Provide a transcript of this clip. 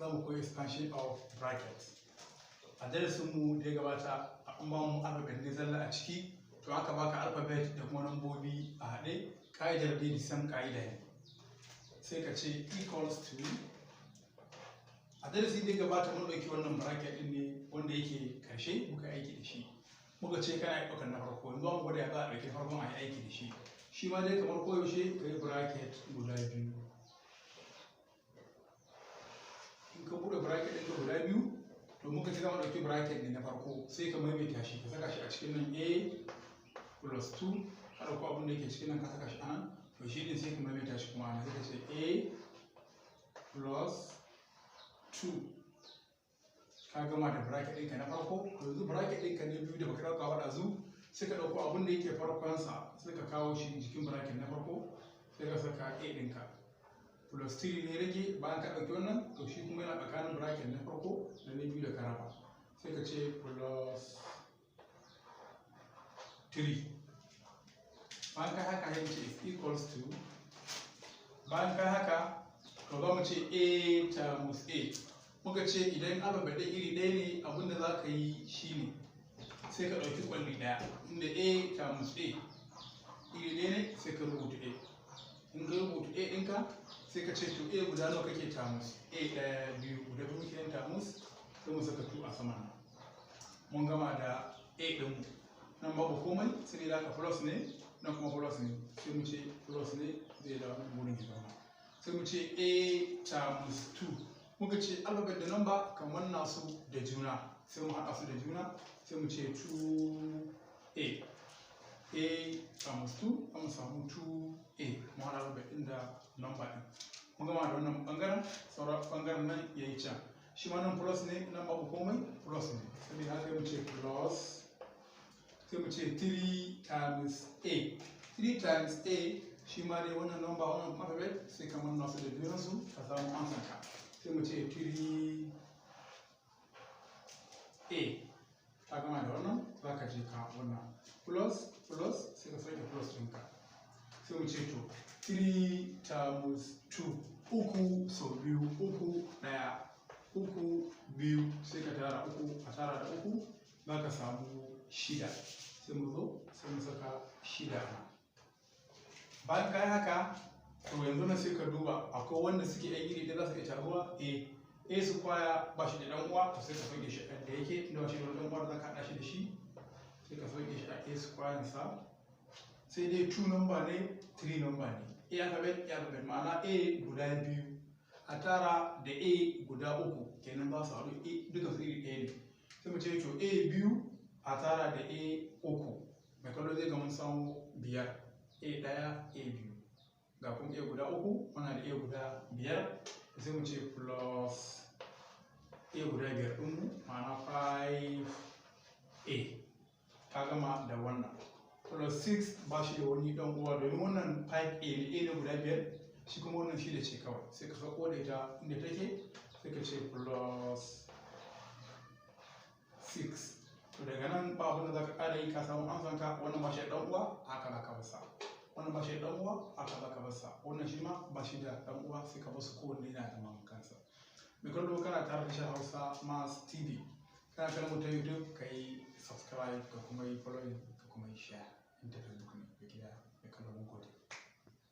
Za mu koyi expansion of brackets. A darasinmu da ya gabata, an ba mu alphabet ne zalla a ciki. To, aka baka alphabet da kuma lambobi a haɗe, ƙa'idar dai the same ƙa'ida ne. Sai ka ce equals to. A darasi da ya gabata, mun ɗauki wannan bracket ɗin ne wanda yake ƙarshe, muka aiki da shi. Muka ce kana ɗaukar na farko. Yanzu mu gwada ya za a ɗauki farkon a yi aiki da shi. Shi ma dai kamar koyaushe, ka yi bracket guda biyu. In ka buɗe bracket ɗinka guda biyu, to muka ce za mu ɗauki bracket ne na farko, sai ka maimaita shi, ka saka shi a cikin nan, a plus 2. Ka ɗauko abin da yake cikin nan, ka saka shi a nan. To, shi ɗin sai ka maimaita shi kuma a nan, sai ka ce a plus 2. Ka gama da bracket ɗinka na farko. To, yanzu bracket ɗinka na biyu da baka ɗauka ba ɗazu, sai ka ɗauko abin da yake farkonsa, sai ka kawo shi jikin bracket na farko, sai ka saka a ɗinka. Plus 3 ne rage bayan ka ɗauki wannan. To, shi kuma yana tsakanin bracket na farko da na biyu da ka raba, sai ka ce plus 3. Bayan ka haka, sai ce is equals to. Bayan ka haka, to za mu ce a times a. Muka ce idan alphabet ɗin iri ɗaya ne, abinda za ka yi shine sai ka ɗauki kwalli ɗaya. Inda a times a iri ɗaya ne, sai ka rubuta a. In ka rubuta a ɗinka, sai ka ce to, a guda nawa kake times? A ɗaya, biyu, guda biyu muke yin times, sai mu saka 2 a saman nan. Mun gama da a ɗinmu. Nan babu komai, sai dai ka plus ne, nan kuma plus ne, sai mu ce plus ne zai da wurin ya zauna. Sai mu ce a times 2. Muka ce alphabet da number kamar nasu da juna, sai mu haɗa su da juna, sai mu ce 2a. A times 2, mu samu 2a. Mu haɗa alphabet ɗin da number ɗin. Mun gama da wannan ɓangaren. Sauran ɓangaren nan ya yi can. Shi ma nan plus ne, nan babu komai, plus ne. Saboda haka mu ce plus, sai mu ce 3 times a. 3 times a, shi ma dai wannan number, wannan alphabet, sai kamar nasu da junansu, ka samu amsan ka. Sai mu ce 3 a. Ka gama da wannan, za ka je ka wannan plus, plus, sai ka sauke plus ɗinka. Sai mu ce to, 3 times 2, uku sau biyu, uku, ɗaya, uku, biyu, sai ka tara uku, a tara da uku, za ka samu shida. Sai mu zo, sai mu saka shida a nan. Bayan ka yi haka, to yanzu na sai ka duba, akwai wanda suke yan iri ɗaya, za su iya taruwa. A, a square ba shi da ɗan uwa, to sai ka sauke shi da yake, tunda ba shi da ɗan uwa da za ka haɗa shi da shi, sai ka sauke shi a a square sa. Sai dai 2 number ne, 3 number ne, a alphabet, a alphabet, ma'ana a guda biyu a tara da a guda uku kenan, ba su haɗu. A duka su iri ɗaya ne. Sai mu ce to, a biyu a tara da a uku, mai kallo zai ga mun samu biyar. A ɗaya, a biyu, ga kuma a guda uku, muna da a guda biyar. Sai mu ce plus a guda biyar ɗinmu, ma'ana 5a. Ka gama da wannan. Plus 6 ba shi da wani ɗan uwa, domin wannan 5a ne, a ne guda biyar, shi kuma wannan shida ce kawai. Sai ka sauko da ita inda take, sai ka ce plus 6. To, daga nan ba abin da za ka ƙara yi, ka samu amsan ka. Wannan ba shi da ɗan uwa, haka za ka basa. Wannan ba shi da ɗan uwa, haka za ka basa. Wannan shi ma ba shi da ɗan uwa, sai ka basu, kowanne yana zaman kansa. Mai kallo, kana tare da tashar Hausa Maths TV. Kana kallon mu ta YouTube, ka yi subscribe, ka kuma yi following, ka kuma yi share. In ta Facebook ne da gida, mai kallo, mun gode.